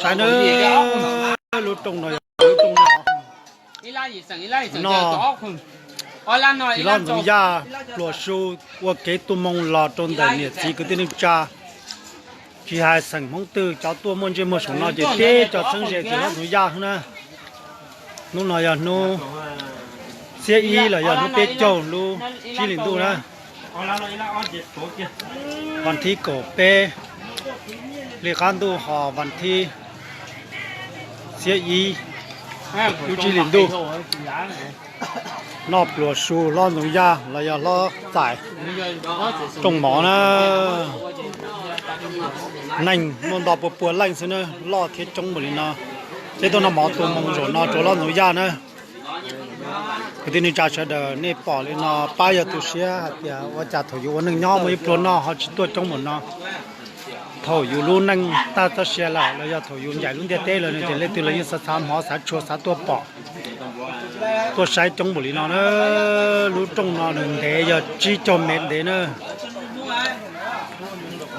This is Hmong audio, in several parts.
Saib na, lub rooj no yog lub rooj noj. Noj tsis Hlob Ntxoov Yaj pluas su ua kev tu moo los rau ntawm niam txiv kwv tij neej tsa, tsis hais xeem Hmoob twg cov tuaj muaj ntsej muag saum no ces tib co txheeb ze tsis Hlob Ntxoov Yaj xwb na. Hnub no yog hnub xiab ib los yog hnub peb caug lub tsib hlis ntuj na. Vas thib kaum peb hli qab ntuj ho vas thib xiab ib lub tsib hlis ntuj. Noj pluas su Hlob Ntxoov Yaj los yog Hlob Txais rooj mov na. Neeg muaj nto pua pua leej xwb na, loj thiab coob npaum li no. Peb tuaj noj mov tu moo zaum no rau Hlob Ntxoov Yaj na. Kwv tij neej tsa sawv daws nej pom li no pab yog tu siab hais tias ua cas thaum yus ua neej nyob muaj ib pluag noj ho tsis tuaj coob npaum no. Thaum yus lub neej tag txoj sia lawm los yog thaum yus ncaim lub ntiaj teb lawm no ces leej twg los yeej xav xav hmov xav tshua xav tuaj pom, tuaj saib coob npaum li no na. Lub rooj no nws ntev yog tsib caug mev ntev na.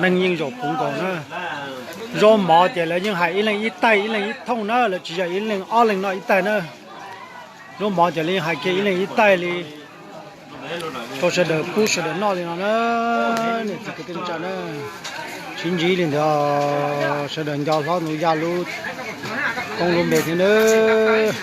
Neeg yeej zaum puv nkaus na. Zaub mov ces lawv yeej hais ib leeg ib taig ib leeg ib thooj na, lawv tsis yog ib leeg ob leeg noj ib taig na. Zaub mov ces lawv yeej hais kiag ib leeg ib taig li rau sawv daws pub sawv daws noj li no na. Niam txiv kwv tij neej tsa na, sib ntsib li ntawd sawv daws nco Hlob Ntxoov Yaj lub koob lub npe thiab nawb.